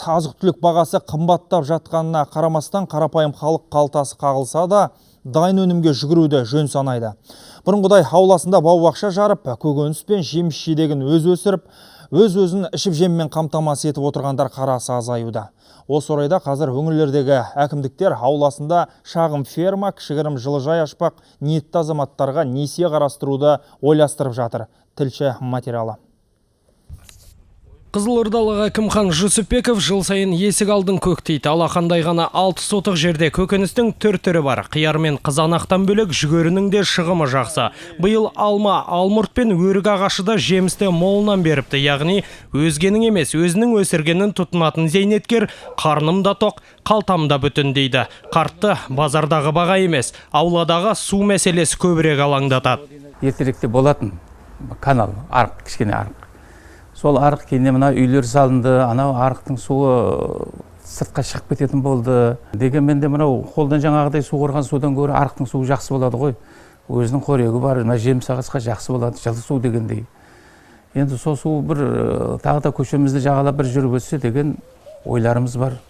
Азық-түлік бағасы қымбаттап жатқанына қарамастан, қарапайым халық қалтасы қағылса да, дайын өнімге жүгіруді жөн санайды. Бұрынғыдай ауласында бау-бақша жарып, көкөніс пен жеміс жидегін өзі өсіріп, өз-өзін ішіп жеммен қамтамасыз етіп отырғандар қарасы азаюда. Осы орайда қазір өңірлердегі әкімдіктер ауласында шағын ферма, кішігірім жылыжай ашпақ ниетті азаматтарға несие қарастыруды ойластырып жатыр. Тілші материалы. Қызылордалық Әкімхан Жүсіпбеков жыл сайын есік алдын көктейді. Алақандай ғана 6 сотық жерде көкөністің түр-түрі бар. Қияр мен қызанақтан бөлек жүгерінің де шығымы жақсы. Биыл алма, алмұрт пен өрік ағашы да жемісті молынан беріпті. Яғни өзгенің емес, өзінің өсіргенін тұтынатын зейнеткер қарным да тоқ, қалтам да бүтін дейді. Қартты базардағы баға емес, ауладағы су мәселесі көбірек алаңдатады. Ертеректе болатын канал, арық, кішкене арық. Сол арық кейіннен мына үйлер салынды, анау арықтың суы сыртқа шығып кететін болды. Дегенмен де мынау қолдан жаңағыдай суғарған судан гөрі арықтың суы жақсы болады ғой. Өзінің қорегі бар, мына жеміс ағашқа жақсы болады, жылы су дегендей. Енді сол су бір тағы да көшемізді жағалап бір жүріп өтсе деген ойларымыз бар.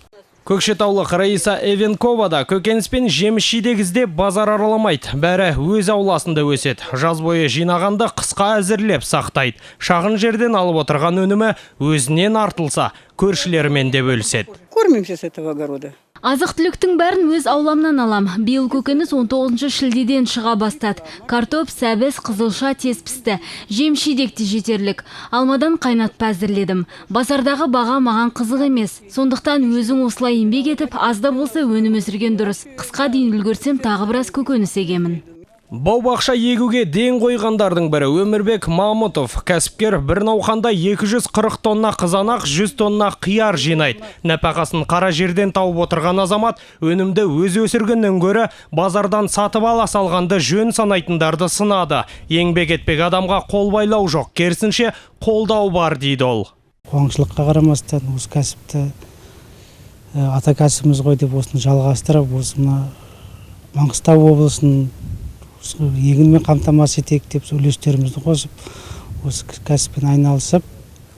Көкшетаулық Раиса Эвенкова да көкөніс пен жеміс жидек іздеп базар араламайды. Бәрі өз ауласында өседі. Жаз бойы жинағанды қысқа әзірлеп сақтайды. Шағын жерден алып отырған өнімі өзінен артылса, көршілерімен де бөліседі. Кормимся с этого огорода. Азық-түліктің бәрін өз ауламнан алам. Биыл көкөніс 19 шілдеден шыға бастады. Картоп, сәбіз, қызылша тез пісті. Жеміс жидек те жетерлік. Алмадан қайнатпа әзірледім. Базардағы баға маған қызық емес. Сондықтан өзің осылай еңбек етіп, аз да болса өнім өсірген дұрыс. Қысқа дейін үлгерсем, тағы біраз көкөніс егемін. Бау-бақша егуге ден қойғандардың бірі Өмірбек Мамытов. Кәсіпкер бір науқанда 240 тонна қызанақ, 100 тонна қияр жинайды. Нәпақасын қара жерден тауып отырған азамат өнімді өзі өсіргеннен гөрі базардан сатып ала салғанды жөн санайтындарды сынады. Еңбек етпек адамға қол байлау жоқ, керісінше қолдау бар дейді ол. Қуаңшылыққа қарамастан осы кәсіпті ата кәсібіміз ғой деп, осыны жалғастырып, осы мына Маңғыстау облысын егінмен қамтамасыз етейік деп, үлестерімізді қосып, осы кәсіппен айналысып,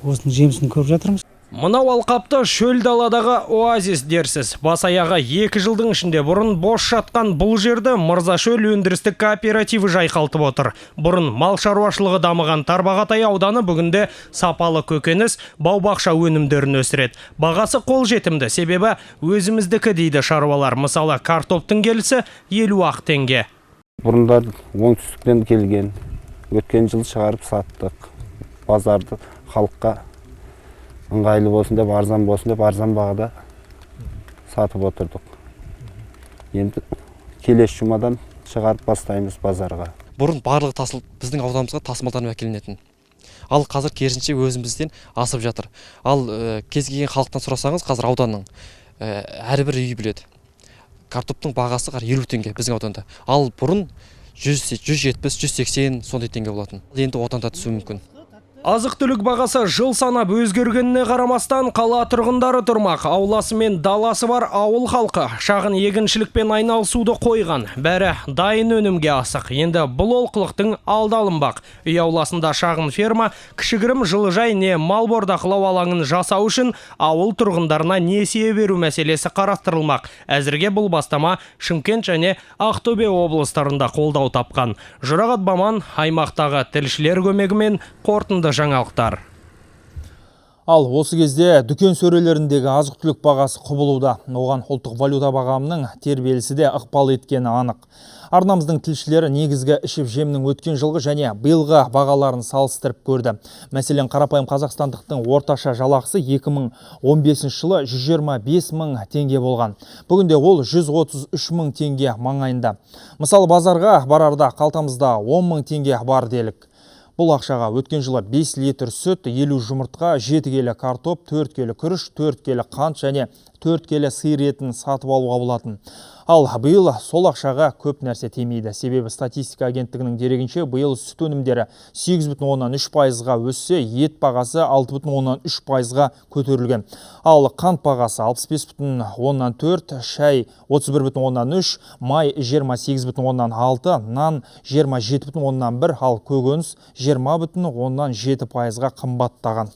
осының жемісін көріп жатырмыз. Мынау алқапты шөл даладағы оазис дерсіз. Бас аяғы 2 жылдың ішінде бұрын бос жатқан бұл жерді Мырзашөл өндірістік кооперативі жайқалтып отыр. Бұрын мал шаруашылығы дамыған Тарбағатай ауданы бүгінде сапалы көкөніс, бау-бақша өнімдерін өсіреді. Бағасы қолжетімді, себебі өзіміздікі дейді шаруалар. Мысалы, картоптың келісі 50 ақ теңге. Бұрындар оңтүстіктен келген. Өткен жыл шығарып саттық. Базарды халыққа ыңғайлы болсын деп, арзан болсын деп, арзан бағада сатып отырдық. Енді келесі жұмадан шығарып бастаймыз базарға. Бұрын барлығы тасыл, біздің ауданымызға тасымалданып әкелінетін. Ал қазір керісінше, өзімізден асып жатыр. Ал кез келген халықтан сұрасаңыз, қазір ауданның әрбір үй біледі, картоптың бағасы қазір 50 теңге біздің ауданда. Ал бұрын 100, 170, 180 сондай теңге болатын. Енді одан да түсуі мүмкін. Азық-түлік бағасы жыл санап өзгергеніне қарамастан, қала тұрғындары тұрмақ, ауласы мен даласы бар ауыл халқы шағын егіншілікпен айналысуды қойған. Бәрі дайын өнімге асық. Енді бұл олқылықтың алды алынбақ. Үй ауласында шағын ферма, кішігірім жылыжай не мал бордақылау алаңын жасау үшін ауыл тұрғындарына несие беру мәселесі қарастырылмақ. Әзірге бұл бастама Шымкент және Ақтөбе облыстарында қолдау тапқан. Жұрағат Баман, аймақтағы тілшілер көмегімен, «Қорытынды жаңалықтар». Ал осы кезде дүкен сөрелеріндегі азық-түлік бағасы құбылуда. Оған ұлттық валюта бағамының тербелісі де ықпал еткені анық. Арнамыздың тілшілері негізгі ішіп жемнің өткен жылғы және биылғы бағаларын салыстырып көрді. Мәселен, қарапайым қазақстандықтың орташа жалақысы 2015 жылы 125 мың теңге болған. Бүгінде ол 133 мың теңге маңайында. Мысалы, базарға барарда қалтамызда 10 мың теңге бар делік. Бұл ақшаға өткен жылы 5 литр сүт, 50 жұмыртқа, 7 келі картоп, 4 келі күріш, 4 келі қант және 4 келі сиыр етін сатып алуға болатын. Ал биыл сол ақшаға көп нәрсе тимейді. Себебі статистика агенттігінің дерегінше, биыл сүт өнімдері 8,3%-ға өссе, ет бағасы 6,3%-ға көтерілген. Ал қант бағасы 65,4, шай 31,3, май 28,6, нан 27,1, ал көкөніс 20,7%-ға қымбаттаған.